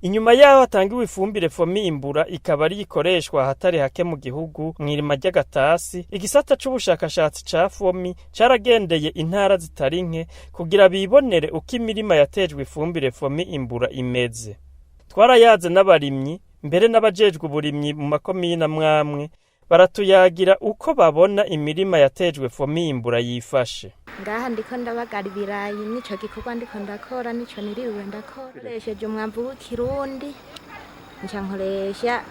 Inyuma yaho hatangiwe ifumbire FOMI Imbura, ikaba ari ikoreshwa ahatari hake mu gihugu mw'irima ry'agatasi, igisata c'ubushakashatsi ca FOMI caragendeye intara zitari nke kugira bibonere uko imirima yatejwe ifumbire FOMI Imbura imeze. Twarayaze n'abarimyi, mbere n'abajejwe uburimyi mu makomine amwamwe, baratuyagira uko babona imirima yatejwe FOMI Imbura yifashe. Ngaha ndiko ndabagara ibirayi, nico gikorwa ndiko ndakora, nico niriwe ndakora. Nkoresheje umwavu w'ikirundi, nca nkoresha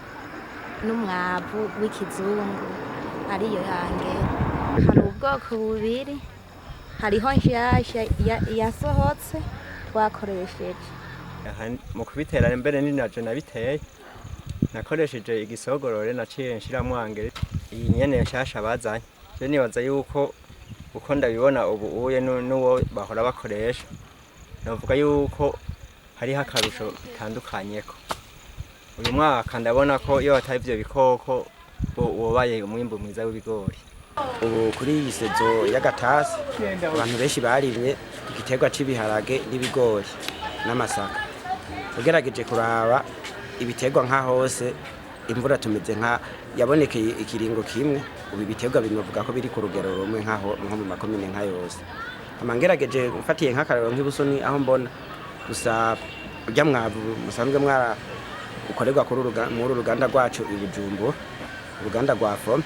n'umwavu w'ikizungu ariyo yange. Hari ubwoko bubiri, hariho nshasha yasohotse twakoresheje. Aha mu kubitera mbere ni naje nabiteye, nakoresheje igisogorore, naciye nshiramwo angere iyi nyene nshasha bazanye. Je nibaza yuko uko ndabibona ubu uye n'uwo bahora bakoresha, novuga yuko hariho akarusho bitandukanyeko. Uyu mwaka ndabona ko iyo hatari ivyo bikoko wobaye umwimbu mwiza w'ibigori. Ubu kuri iyi saison y'agatasi, abantu benshi barimye igiterwa c'ibiharage n'ibigori n'amasaka. Ugerageje kuraba ibiterwa nka hose, imvura tumeze nka yabonekeye ikiringo kimwe. Ubu ibiterwa binovuga ko biri ku rugero rumwe nkaho nko mu makomine nka yose. Hama ngerageje mfatiye nk'akarorero nk'ibusoni, aho mbona gusa urya mwavu musanzwe mwara ukorerwa kuri muri uru ruganda rwacu i Bujumbura, uruganda rwa FOMI,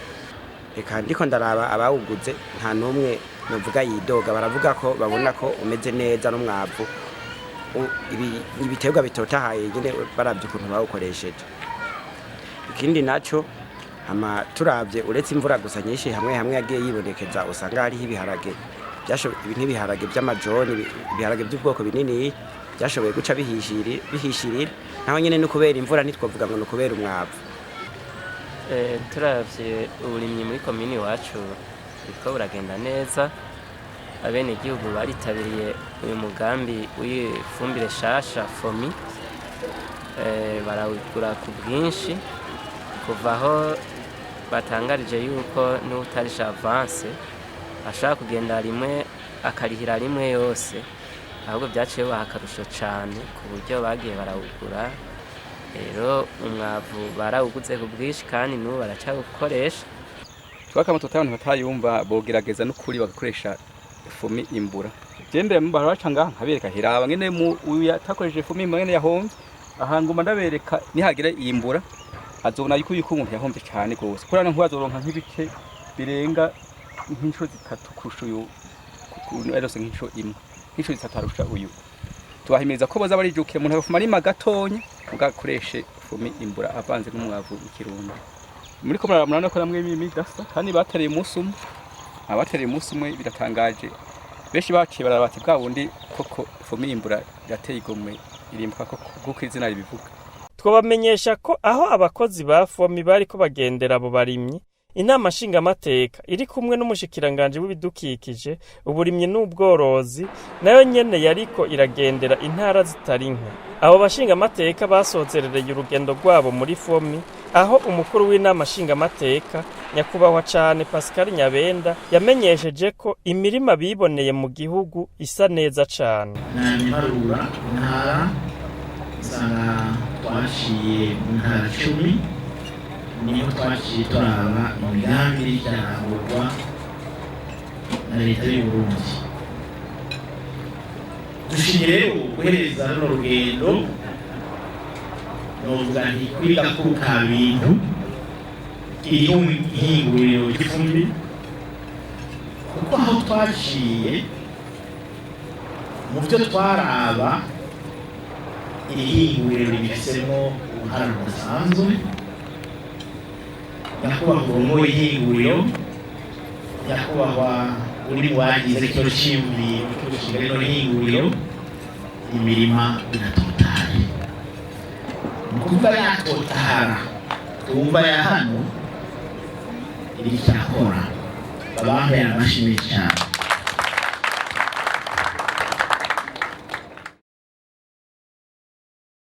reka ndiko ndaraba abawuguze, nta n'umwe novuga yidoga. Baravuga ko babona ko umeze neza n'umwavu ibiterwa bitotahaye nyene baravye ukuntu bawukoresheje. Ikindi naco, hama turavye uretse imvura gusa nyinshi hamwe hamwe yagiye yibonekeza, usanga hariho ibiharage nk'ibiharage vy'amajoni, ibiharage by'ubwoko binini byashoboye guca bihishirira, naho nyene ni kubera imvura, ntitwovuga ngo ni ukubera umwavu. Turavye uburimyi muri komini iwacu buriko buragenda neza. Abenegihugu baritabiriye uyu mugambi w'ifumbire shasha FOMI, barawugura ku bwinshi kuva aho batangarije yuko n'uwutarisha avance ashobora kugenda rimwe akarihira rimwe yose. Ahubwo vyaciye bibaha akarusho cane ku buryo bagiye barawugura. Rero umwavu barawuguze ku bwinshi kandi n'ubu baracawukoresha. Twakamoto abantu batayumva bogerageza n'ukuri bagakoresha FOMI Imbura. Jembe baraca ngaha nkabereka, hiraba ngene mu uyu yatakoresheje FOMI Imbura ngene yahomvye. Aha nguma ndabereka, nihagira imbura azobona yuko umuntu yahomvye cane gose, kurana nkubazoronka nk'ibice birenga nk'inshuro 3 kurusha uyu yarose nk'inshuro imwe, nk'inshuro 3 arusha uyu. Tubahimiriza ko boza barijukira, umuntu agafuma arima gatonya ugakoreshe FOMI Imbura avanze n'umwavu w'ikirundi. Muri ko murabona ko namwe imidasa kandi batereye umunsi umwe, abatereye umunsi umwe biratangaje. Benshi baciye barabati bwa bundi koko FOMI Imbura irateye igomwe, irimbuka koko kuko izina ribivuga. Twabamenyesha ko aho abakozi ba FOMI bariko bagendera abo barimyi, inama nshingamateka iri kumwe n'umushikiranganji w'ibidukikije, uburimyi n'ubworozi nayo nyene yariko iragendera intara zitari nke. Abo bashingamateka basozerereye urugendo rwabo muri FOMI, aho umukuru w'inama nshingamateka nyakubahwa cane Pascal Nyabenda yamenyesheje ko imirima biboneye mu gihugu isa neza cane. Namparura intara, nsanga twaciye mu ntara 10, niho twaciye turaba imigambi iriko irarangurwa na leta y'u Burundi. Dushimye rero guhereza runo rugendo, novuga nti kuri gakuru ka bintu iriho ihinguriro ry'ifumbire, kuko aho twaciye mu byo twaraba, iri hinguriro ribifisemo uruhara rudasanzwe. Nyakubahwa urongoye ihinguriro, nyakubahwa uri mu bagize kino ciyumviro cyo gushinga rino hinguriro, imirima iratotahaye. Ni ukuvuga yatotahara twumva ya hano iriko irakora, babampera amashyi menshi cyane.